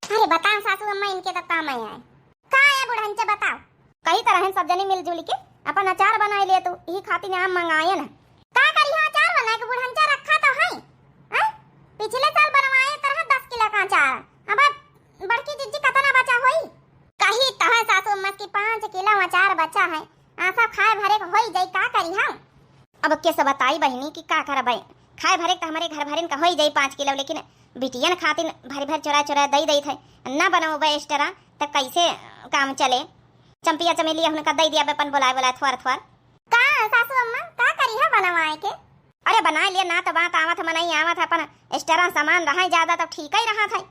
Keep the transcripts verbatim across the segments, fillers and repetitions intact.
अरे बताओ सासू अम्मा, इनके तो काम है। का है बुढ़ंचा, बताओ। कही तरह सब जनी मिलजुल के अपन अचार बनाए ले तू, यही खातिर आम मंगाए ना। का करी हो अचार बना के, बुढ़ंचा रखा तो है, हैं? पिछले साल बनवाए तरह दस किलो का अचार, अब बड़की जिज्जी कतना बचा होई? कही तो है सासू अम्मा की पाँच किलो अचार बचा है, आसा खाए भरे के होई जाई, का करी हम? अब कैसे बताई बहिनी कि का करबै, खाए भरे के तो हमारे घर भरिन का होई जाई पाँच किलो, लेकिन बिटियन खातिर भरी भर चोरा चोरा दई देत है, ना बनौबे extra त कैसे काम चले? चंपिया चमेलिया उनका दई दिया अपन बोलाए बोलाए थोर थोर। का सासू अम्मा, का करी है बनवाए के? अरे बनाए लिए, ना तो बात आवत है, मनई आवत है, अपन extra सामान रहा ज्यादा तो ठीक ही रहा था।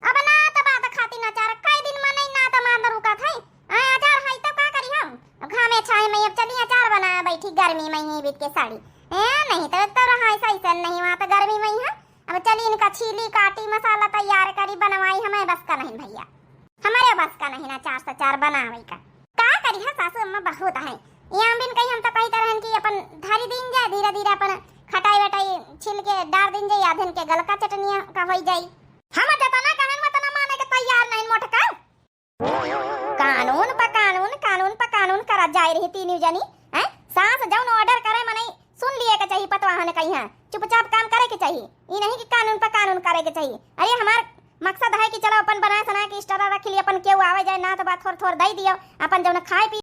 अब ना तो बात खातिर अचार कई दिन मनई ना तो मान रुका था। आ, अचार है तो का करी हम? घामे छाए में अब चली अचार बनाए बैठी गर्मी में ही बीत के साड़ी। ए, नहीं तो, तो रहा ऐसा ऐसा नहीं हुआ तो गर्मी में ही है। अब चली इनका छीली काटी मसाला तैयार करी बनवाई, हमें बस का नहीं भैया, हमारे बस का नहीं ना चार सौ चार बनावे का। का करी है सासू अम्मा बहुत है। ये हम बिन कही हम तो कही तरहन की अपन धरी दिन जाए धीरे धीरे अपन खटाई वटाई छिल के डार दिन जाए आधन के गलका चटनिया का होई जाई। हम जतना कहन वतना माने के तैयार नहीं मोटका। कानून पर कानून, कानून पर कानून करत जाए रही तीनों जनी, हैं? सास जौन order करे मनई सुन लिए के चाहिए, पतवाहन कही है, चुपचाप काम करे के चाहिए। ई नहीं कि कानून पर कानून करे के चाहिए। अरे हमार मकसद है कि चलो अपन बना सना के extra रख लिए, अपन केहू आवे जाए ना तो बात थोर थोर दई दियो, अपन जौन खाए पी